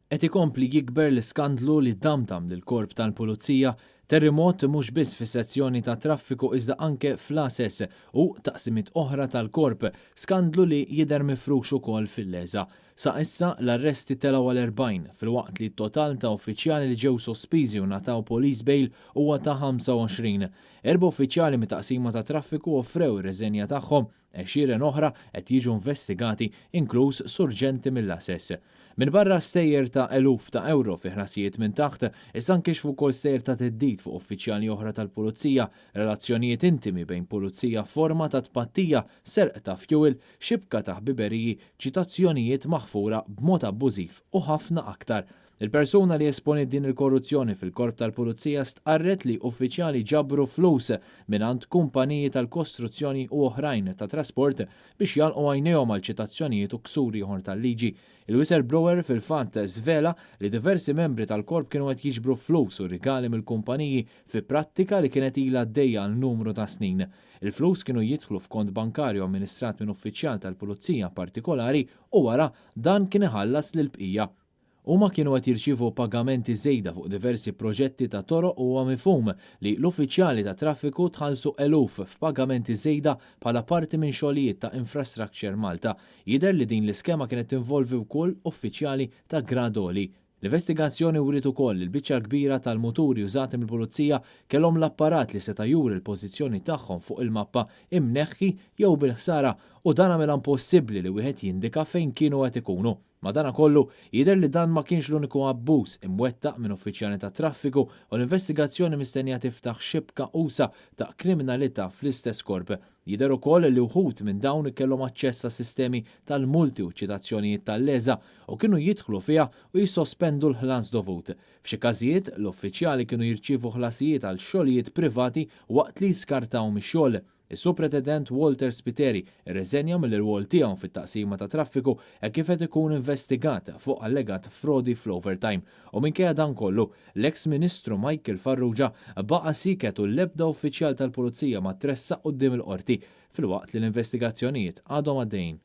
Qed ikompli jikber l-iskandlu li damdam lill-Korp tal-Pulizija, terrimot mhux biss fis-sezzjoni tat-traffiku iżda anke fl-għases u taqsimiet oħra tal-Korp, skandlu li jidher mifrux ukoll fil-LESA. Sa issa, l-arresti telgħu għal 40, filwaqt li t-total ta' uffiċjali li ġew sospiżi u ngħataw police bail huwa ta' 25. Erba' uffiċjali mit-taqsima tat-traffiku offrew ir-riżenja tagħhom, Għexieren oħra qed jiġu investigati, inkluż surġenti mill-għases. Minbarra stejjer ta' eluf ta' ewro fi ħlasijiet minn taħt, issa nkixfu wkoll stejjer ta' theddid fuq uffiċjali oħra tal-Pulizija, relazzjonijiet intimi bejn Pulizija f'forma ta' tpattija, serq ta' fjuwil, xibka ta' ħbiberiji, ċitazzjonijiet maħfura b'mod abbużiv u ħafna aktar. Il-persuna li esponiet din il-korruzzjoni fil-Korp tal-Pulizija stqarret li uffiċjali ġabru flus mingħand kumpaniji tal-kostruzzjoni u oħrajn ta' trasport biex jagħlqu għajnejhom għal ċitazzjonijiet u ksur ieħor tal-liġi. Il-whistleblower fil-fatt żvela li diversi membri tal-Korp kienu qed jiġbru flus u rigali mill-kumpaniji fi prattika li kienet ilha għaddejja għal numru ta' snin. Il-flus kienu jidħlu f'kont bankarju amministrat minn uffiċjal tal-Pulizija partikolari u wara dan kien iħallas lill-bqija. Huma kienu qed jirċievu pagamenti żejda fuq diversi proġetti ta' toroq u huwa mifhum li l-uffiċjali tat-traffiku tħallsu eluf f'pagamenti żejda bħala parti minn xogħlijiet ta' Infrastructure Malta. Jidher li din l-iskema kienet tinvolvi wkoll uffiċjali ta' grad għoli. L-investigazzjoni wriet ukoll li l-biċċa l-kbira tal-muturi użati mill-Pulizija kellhom l-apparat li seta' juri l-pożizzjoni tagħhom fuq il-mappa imneħħi jew bil-ħsara u dan għamilha impossibbli li wieħed jindika fejn kienu qed ikunu. Madanakollu, jidher li dan ma kienx l-uniku abbuż imwettaq minn uffiċjali tat-traffiku u l-investigazzjoni mistennija tiftaħ xibka usa' ta' kriminalità fl-istess korp. Jidher ukoll li wħud minn dawn kellhom aċċess għas-sistemi tal-multi u ċ-ċitazzjonijiet tal-LESA u kienu jidħlu fiha u jissospendu l-ħlas dovut. F'xi każijiet, l-uffiċjali kienu jirċievu ħlasijiet għal xogħlijiet privati waqt li jiskartaw mix-xogħol. Is-Supretendent Walter Spiteri rreżenja mill-irwol tiegħu fit-Taqsima tat-Traffiku hekk kif qed ikun investigat fuq allegat frodi fl-overtime. U minkejja dan kollu, l-eks Ministru Michael Farrugia baqa' sieket u l-ebda uffiċjal tal-Pulizija ma tressaq quddiem il-Qorti, filwaqt li l-investigazzjonijiet għadhom għaddejjin.